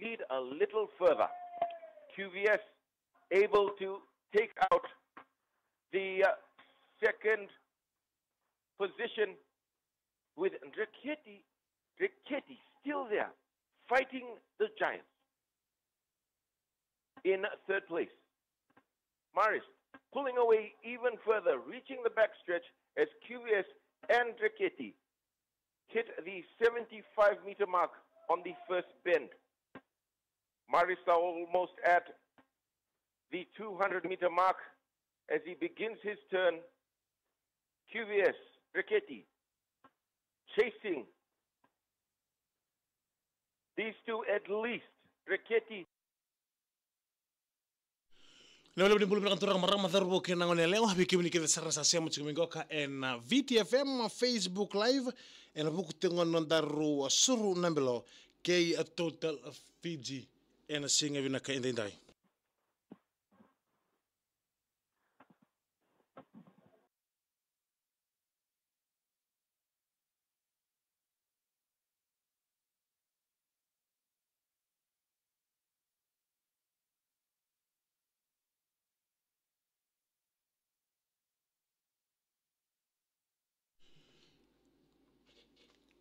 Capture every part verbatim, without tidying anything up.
lead a little further. Q V S able to take out the uh, second position with Ndreketi, Ndreketi still there fighting the giants in third place. Marist pulling away even further, reaching the backstretch as Q V S and Ndreketi hit the seventy-five meter mark on the first bend. Marist almost at the two hundred meter mark as he begins his turn. Q V S, Ndreketi, chasing these two at least. Ndreketi. Na wale ni bula vinaka turaga, marama, cauravou kei na gone yalewa, vei kemuni kece sara na sa sema tiko mai qoka ena V T F M Facebook Live, ena vuku tiko ga ni nodaru suru na belo kei a Total Fiji ena siga vinaka edaidai.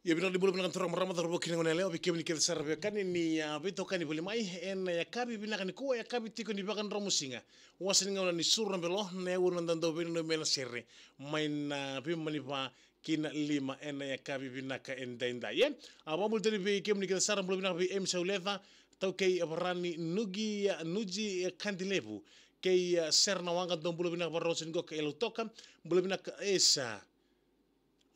Ia vinaka ni bula vinaka na turaga, marama, cauravou kei na gone yalewa, vei kemuni kece sara veiwekani ni a veitokani voli mai ena yakavi vinaka nikua, yakavi tiko ni vakadromusiga. Wasa ni gauna ni suru na belo, na yaua na dau veinanumi ena sere mai na veimama ni va ki na lima ena yakavi vinaka edaidai, e. A vakabula tale vei kemuni kece sara, bula vinaka vei Emi Sauleca, Taukei Varani, Nugi, Nuji Kadilevu, kei, e, Sera na Waqa, dou bula vinaka vakarau tiko ni qoka e Lautoka, bula vinaka Esa.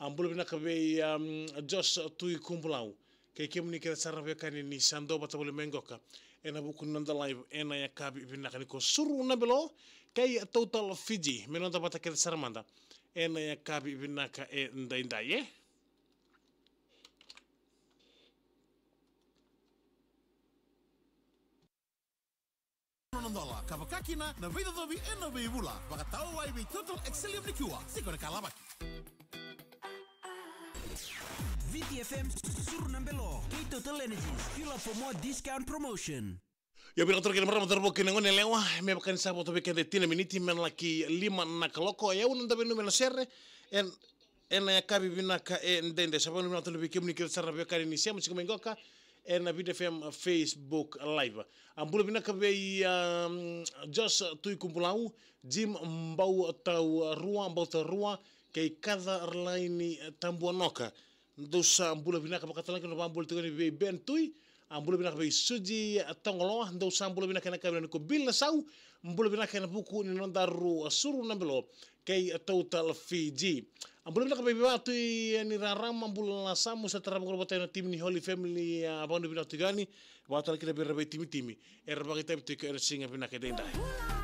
A bula vinaka vei, um, Jos Tui Kubulau. Kei kemuni kece sara veiwekani ni sa dau vata voli mai qoka ena vuku ni noda live ena yakavi vinaka nikua, suru na belo kei Total Fiji, me noda vata kece sara mada ena yakavi vinaka edaidai, e. Nona dola, ka vaka kina na veicocovi ena veivula. Vakatawa wai vei Total Excellium nikua. Tiko na ka lavaki. V T F M, suru na belo kei Total Energies. Fuel up for more discount promotion. Ia vinaka turaga kei na marama, cauravou kei na gone yalewa, me vaka ni sa vo tu vei keda e tini na miniti me na laki lima na kaloko. E yaua na dau veinanumi ena sere ena yakavi vinaka edaidai. Sa vakavinavinaka tale vei kemuni kece sara veiwekani ni sema tiko mai qoka ena V T F M Facebook Live. A bula vinaka vei, um, Jos Tui Kubulau, Jim Bau Tau Rua, Bau Tau Rua, kei Kaca Ralaini Tabuanoka. Dou sa bula vinaka, vakatalega na vakabula tiko yani vei Ben Tui. A bula vinaka vei Suji Togoloa, dou sa bula vinaka ena yakavi nikua. Bill Nasau, bula vinaka ena vuku ni nodaru suru na belo kei Total Fiji. A bula vinaka vei Veivatu Ia ni Rarama, bula Lasamu, sa tarava qori vata na timi ni Holy Family, a vakavinavinaka tiko yani, vakatalega kina vei ira na veitimitimi era vakaitavi tiko ena siga vinaka edaidai.